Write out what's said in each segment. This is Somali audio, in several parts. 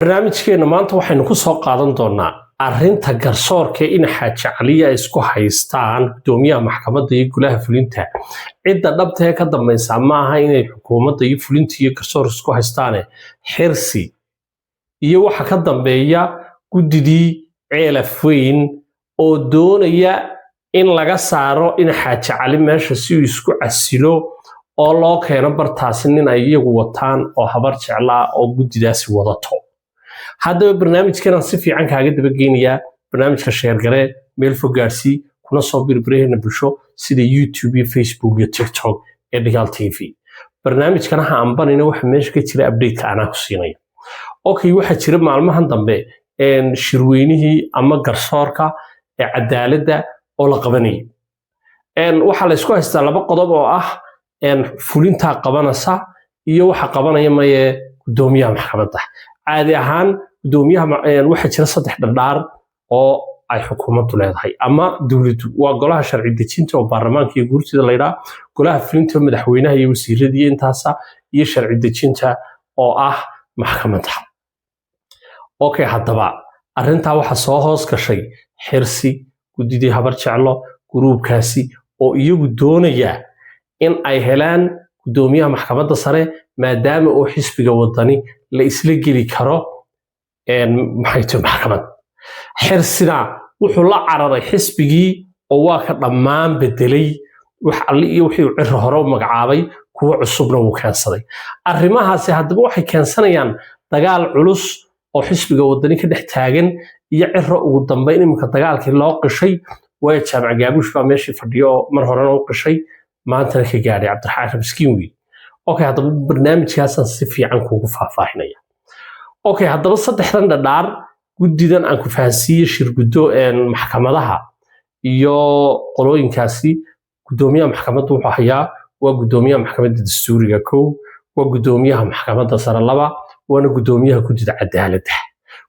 Barnaamijkeena maanta waxaynu ku soo qaadan doonaa arrinta garsoorka in Xaaji Caliya ay isku haystaan gudoomiyaha maxkamadda iyo golaha fulinta. Cidda dhabta ee ka dambaysa maaha inay xukuumadda iyo fulinta iyo garsoor isku haystaane, Xirsi iyo waxa ka dambeeya guddidii Ceelaf Weyn oo doonaya in laga saaro in Xaaji Cali meesha si uu isku casilo oo loo keeno bartaasi nin ay iyagu wataan oo Habar Jeclaa oo guddidaasi wadato. Haddaba barnaamijkanaan si fiican kaaga dabageynayaa. Barnaamijka share garee, meel fog gaarsii, kuna soo birbiraheena bulsho sida YouTube iyo Facebook iyo TikTok ee Dhigaal TV. Barnaamijkana ha ambanina, waxa meesha ka jira updateka anaa ku siinaya. Okay, waxaa jira maalmahan dambe shirweynihii ama garsoorka ee cadaaladda oo la qabanayay. Waxaa la isku haystaa laba qodob oo ah fulintaa qabanaysa iyo waxa qabanaya maye gudoomiyaha maxkamadda. Caadi ahaan gudoomiyaha waxaa jira saddex dhardhaar oo ay xukuumaddu leedahay ama dowladdu: waa golaha sharci dejinta oo baarlamaanka iyo guurtida laydhaa, golaha fulinta oo madaxweynaha iyo wasiiradii intaasa, iyo sharci dejinta oo ah maxkamadda. Okay, haddaba arrintaa waxaa soo hoos gashay Xirsi, guddidii Habar Jeclo, guruubkaasi oo iyagu doonaya in ay helaan gudoomiyaha maxkamadda sare, maadaama uu xisbiga Wadani la isla geli karo. Maxay tahay maxkamad? Xirsina wuxuu la cararay xisbigii oo waa ka dhammaan bedelay wax alli iyo wixii uu Ciro hore u magacaabay, kuwo cusubna wuu keensaday. Arrimahaasi haddaba waxay keensanayaan dagaal culus oo xisbiga Wadani ka dhex taagan iyo Ciro. Ugu dambeyn iminka dagaalkii loo qishay, waayo Jaamac Gaabuush baa meeshii fadhiyo oo mar horena u qishay, maantana ka gaadhay Cabdiraxmaan miskiin wiil. Okay, haddaba barnaamijkaasaan si fiican kuugu faahfaahinaya. Okay, haddaba saddexdan dhadhaar guddidan aan ku fahansiiye, shirguddo maxkamadaha iyo qolooyinkaasi. Gudoomiyaha maxkamaddu wuxuu hayaa waa gudoomiyaha maxkamadda dastuuriga kow, waa gudoomiyaha maxkamadda sare laba, waana gudoomiyaha guddida cadaaladda.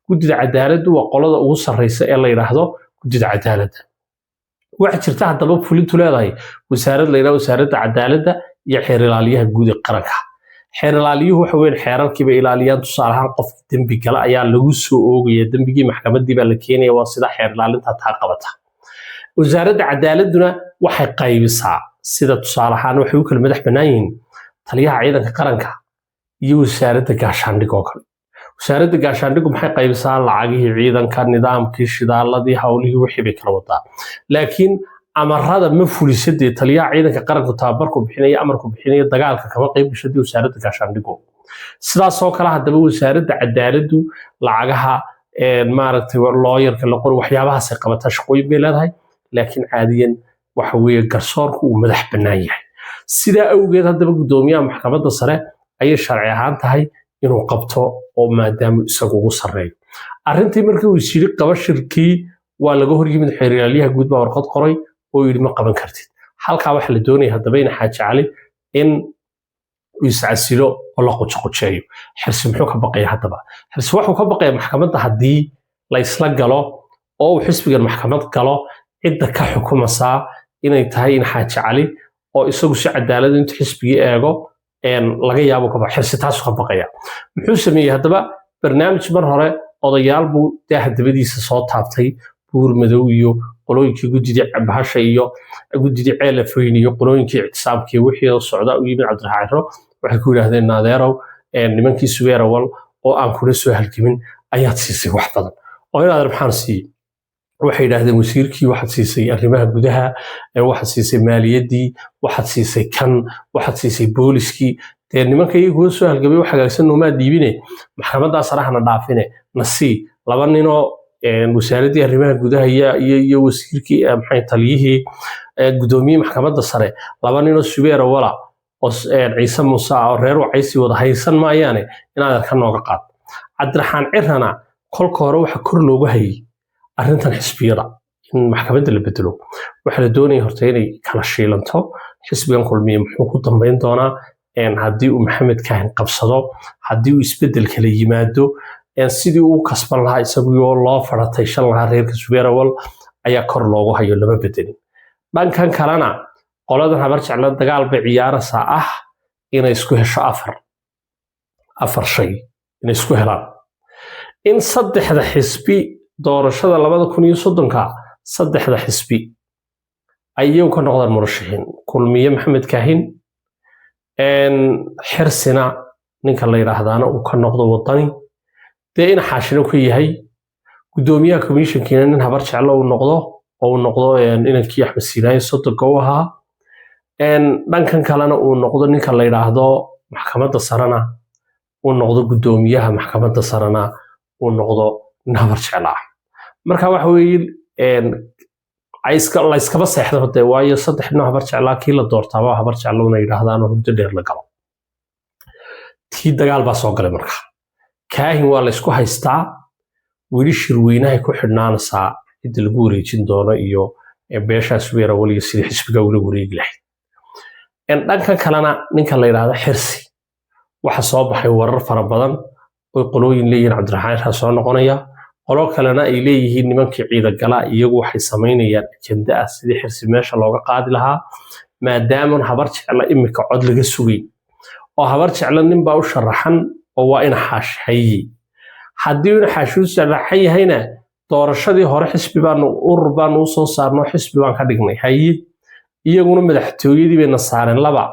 Guddida cadaaladdu waa qolada ugu sarreysa ee la yidhaahdo guddida cadaaladda. Waxaa jirta haddaba fulintu leedahay wasaarad la yidhahdo Wasaaradda Cadaaladda iyo xeer ilaaliyaha guud ee qaranka. Xeer ilaaliyuhu waxa weyn xeerarkii bay ilaaliyaan. Tusaale ahaan, qofki dembi gala ayaa lagu soo oogaya dembigii, maxkamaddii baa la keenaya. Waa sida xeer ilaalinta taa qabata. Wasaaradda cadaaladduna waxay qaybisaa, sida tusaale ahaan waxay u kala madax bannaan yihiin taliyaha ciidanka qaranka iyo Wasaaradda Gaashaandhig oo kale. Wasaaradda Gaashaandhigu maxay qaybisaa? Lacagihii ciidanka, nidaamkii shidaaladii, howlihii, wixii bay kala wadaa, laakiin amarada ma fulisa. Dee taliyaha ciidanka qaranku tababarku bixinaya, amarku bixinaya, dagaalka kama qayb gasho dee Wasaaradda Gaashaandhigu. Sidaasoo kale haddaba Wasaaradda Cadaaladdu lacagaha, maaragtay, looyarka la qori, waxyaabahaasay qabataa, shaqooyin bay leedahay, laakiin caadiyan waxa weeye garsoorku uu madax bannaan yahay. Sidaa awgeed haddaba gudoomiyaha maxkamadda sare ayay sharci ahaan tahay inuu qabto oo maadaama isagu ugu sarreeyo. Arrintii markii uu is yidhi qaba shirkii, waa laga hor yimid. Xeeralyaha guud baa warqad qoray oo yidhi ma qaban kartid. Halkaa waxaa la doonaya haddaba in Xaaji Cali in uu iscasilo oo la qujoqujeeyo. Xirsi muxuu ka baqaya haddaba? Xirsi wuxuu ka baqaya maxkamadda haddii la isla galo oo uu xisbigan maxkamad galo, cidda ka xukumasaa inay tahay in Xaaji Cali oo isagu si cadaalad intu xisbigii eego laga yaabo ka Xirsi taasu ka baqaya. Muxuu sameeyey haddaba? Barnaamij mar hore odayaal buu daaha dabadiisa soo taabtay, Buur Madow iyo qolooyinkii guddidii bahasha iyo guddidii Ceelafoyn iyo qolooyinkii Ictisaamkii wixii socda u yimid Cabdiraxmaan Ciro. Waxay ku yidhaahdeen: "Naadeerow, nimankii Subeerawal oo aan kula soo halgamin ayaad siisay wax badan." Oo inaadeer maxaan siiyey? Waxay yidhaahdeen: "Wasiirkii waxaad siisay arrimaha gudaha, waxaad siisay maaliyaddii, waxaad siisay kan, waxaad siisay booliskii. Dee nimanka iyaga kula soo halgamay wax hagaagsan noomaa dhiibine, maxkamaddaa sarahana dhaafine, na sii laba ninoo wasaaraddii arrimaha gudaha iyo wasiirkii, maxay, taliyihii, gudoomiyihii maxkamadda sare, laba ninoo Subeera Wala oo Ciise Muuse ah oo reer Wacaysi wada haysan maayaane, inaad ka nooga qaad." Cabdiraxmaan Cirana kolka hore waxa kor loogu hayay arrintan xisbiyada in maxkamadda la bedelo. Waxaa la doonaya horta inay kala shiilanto xisbigan Kulmiye muxuu ku dambayn doonaa haddii uu Maxamed Kaahin qabsado, haddii uu isbedel kala yimaado, sidii uu kasban lahaa isagoo loo farataysan lahaa reerka Subeerawal ayaa kor loogu hayo, lama bedelin. Dhankan kalena qoladan Habar Jecla dagaal bay ciyaaraysaa ah inay isku hesho afar shay inay isku helaan. In saddexda xisbi doorashada 2030-ka, saddexda xisbi ay iyagu ka noqdaan murashaxiin: Kulmiye Maxamed Kaahin, Xirsina ninka la yidhaahdaana uu ka noqdo Wadani, dee ina Xaashino ka yahay, guddoomiyaha commissionkiina nin Habar Jeclo uu noqdo oo uu noqdo inankii Axmed Siinaaye soddonka u ahaa. Dhankan kalena uu noqdo ninka la yidhaahdo maxkamadda sarena uu noqdo, guddoomiyaha maxkamadda sarena uu noqdo nin Habar Jeclo ah. Marka waxa weeye la iskaba seexdo dee, waayo saddex nin Habar Jeclaa kii la doortaaba Habar Jeclo una yidhaahdaan oo hurdo dheer la galo. Tii dagaal baa soo galay. Marka Kaahin waa la isku haystaa weli, shirweynahay ku xidhnaanaysaa cidda lagu wareejin doono iyo beeshaas weera weliga sidii xisbiga ula wareegi lahayd. Dhankan kalena ninka la yidhaahdo Xirsi waxa soo baxay warar fara badan oy qolooyin leeyihiin Cabdiraxmaan Xirsi soo noqonaya, qolo kalena ay leeyihiin nimankii Ciidagala iyagu waxay samaynayaan ajenda ah sidii Xirsi meesha looga qaadi lahaa, maadaaman Habar Jecla imika cod laga sugayn oo Habar Jecla nin baa u sharaxan oo waa ina Xaashaye. Haddii ina Xaashi u sharaxan yahayna, doorashadii hore xisbi baanu, urur baanu u soo saarno, xisbi baan ka dhignay, haye, iyaguna madaxtooyadii bayna saareen laba,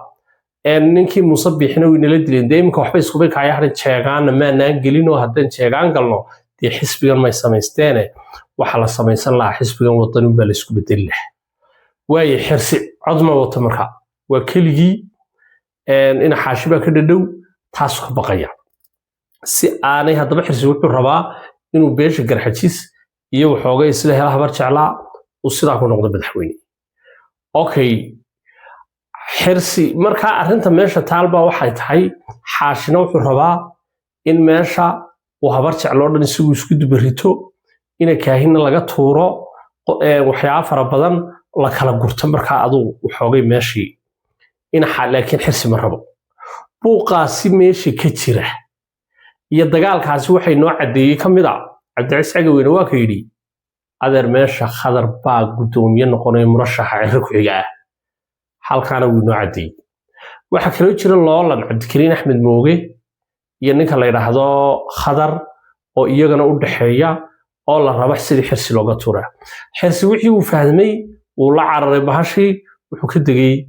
ninkii Muuse Biixina way nala dileen. Dee iminka waxba iskubay kaaya hadhan, jeegaanna maanaan gelin oo haddaan jeegaan galno dee xisbigan may samaysteene, waxaa la samaysan lahaa xisbigan Wadanin baa la isku bedeli lahaa. Waaye Xirsi cod ma wato, marka waa keligii, ina Xaashi baa ka dhadhow, taasu ka baqaya si aanay. Haddaba Xirsi wuxuu rabaa inuu beesha Garxajis iyo waxoogay isla hela Habar Jeclaa, uu sidaa ku noqdo madaxweyne. Okay, Xirsi markaa arrinta meesha taalbaa waxay tahay, Xaashina wuxuu rabaa in meesha uu Habar Jecloo dhan isagu isku dubarito, ina Kaahinna laga tuuro, waxyaaba fara badan la kala gurto. Markaa adugu waxoogay meeshii laakiin Xirsi ma rabo buuqaasi meesha ka jira iyo dagaalkaasi. Waxay noo caddeeyey ka mid a Cabdicasiis Cagaweyne, waa ka yidhi: "Adeer, meesha Khadar baa guddoomiye noqonaya, murashaxa Cirro ku-xiga ah." Halkaana wuu inoo caddeeyey. Waxaa kaloo jira loolan Cabdikariin Axmed Mooge iyo ninka la yidhaahdo Khadar oo iyagana u dhexeeya oo la raba sidii Xirsi looga tuura. Xirsi wixii uu fahmay wuu la cararay bahashii, wuxuu ka degay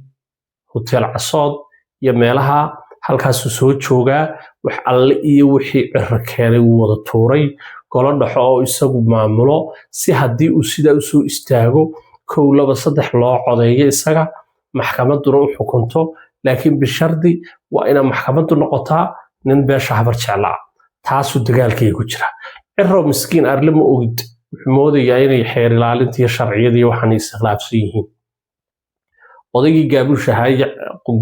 Hotel Casood iyo meelaha halkaasuu soo joogaa. Wax alle iyo wixii Ciro keenay wuu wada tuuray, golo dhexo oo isagu maamulo, si haddii uu sidaa usoo istaago, kow, laba, saddex loo codeeyo isaga, maxkamadduna u xukunto. Laakiin bishardi waa inaa maxkamaddu noqotaa nin beesha Habar Jeclaa. Taasuu dagaalkayga ku jira. Ciro miskiin arle ma ogid, wuxuu moodayaa inay xeer ilaalinta iyo sharciyadii waxaan iskhilaafsan yihiin. Odaygii Gaabuush ahaa iyo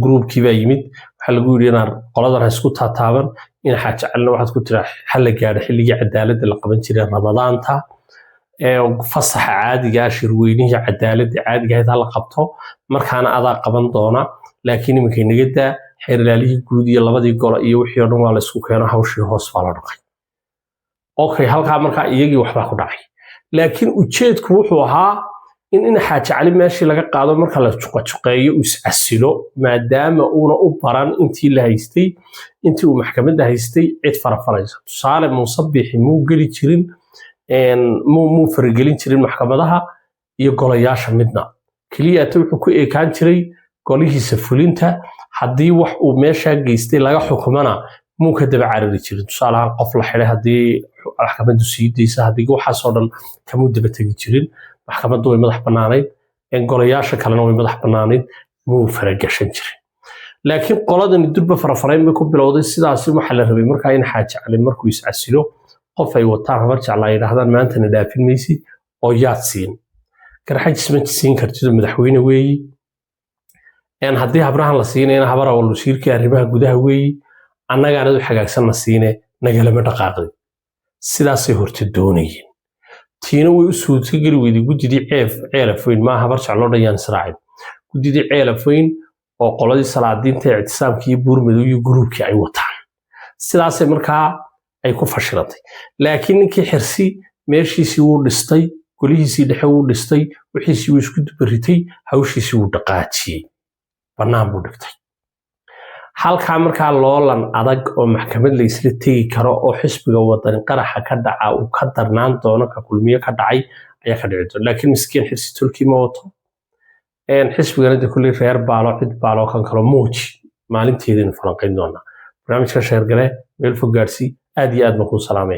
gruubkii baa yimid, waxaa lagu yidhi inaan qoladan ha isku taataaban, in Xaaji Calina waxaad ku tiraa hala gaadho xilligii cadaaladda la qaban jiray, Ramadaanta fasaxa caadiga ah, shirweynihii cadaaladda caadiga ahayd hala qabto, markaana adaa qaban doona, laakiin iminkay naga daa. Xeer ilaalihii guud iyo labadii golo iyo wixii oo dhan waa la isku keeno, hawshii hoos baa la dhaqay. Okay, halkaa markaa iyagii waxbaa ku dhacay, laakiin ujeedku wuxuu ahaa in Xaaji Cali meeshii laga qaado, marka la juqajuqeeyo uu iscasilo, maadaama uuna u baran intii la haystay, intii uu maxkamadda haystay cid farafaraysa. Tusaale, Muuse Biixi muu geli jirin, muu faragelin jirin maxkamadaha iyo golayaasha midna. Keliyaata wuxuu ku eekaan jiray golihiisa fulinta. Haddii wax uu meeshaa geystay laga xukumana, muu ka daba carari jirin. Tusaale ahaan, qof la xidhay haddii maxkamaddu sii daysa, haddii waxaasoo dhan kamuu daba tegi jirin. Maxkamaddu way madax bannaanayd, golayaasha kalena way madax bannaanayd, muu faragashan jirin. Laakiin qoladani durba farafarayn bay ku bilowday. Sidaasi waxaa la rabay markaa in Xaaji Cali markuu iscasilo, qof ay wataan Habar Jecla ay yidhaahdaan maantana dhaafin maysid oo yaad siin. Garxajis ma siin kartid oo madaxweyne weeyi. Haddii habrahan la siinayna, Habar Awal wasiirkii arrimaha gudaha weeyi, annagaanad u xagaagsanna siine, nagalama dhaqaaqdin. Sidaasay horta doonayeen. Tiina way u suurtageli weyday. Guddidii ceef Ceelafoyn maaha, Habar Jecloo dhan yaan israacin, guddidii Ceelafoyn oo qoladii Salaadiinta ee Ictisaamkii iyo Buurmadow iyo gruubkii ay wataan, sidaasay markaa ay ku fashilantay. Laakiin ninkii Xirsi meeshiisii wuu dhistay, golihiisii dhexe wuu dhistay, wixiisii wuu isku dubaritay, hawshiisii wuu dhaqaajiyey, bannaan buu dhigtay. Halkaa markaa loolan adag oo maxkamad la isla tegi karo oo xisbiga Wadani qaraxa ka dhaca uu ka darnaan doono ka Kulmiye ka dhacay ayaa ka dhici doona. Laakiin miskiin Xirsi tolkii ma wato, xisbigana de kulley reer baalo cid baalo kan kalo muuji. Maalinteedaynu falanqayn doonaa. Barnaamijka share garee, meel fog gaarsii. Aad iyo aad baan kuu salaamaya.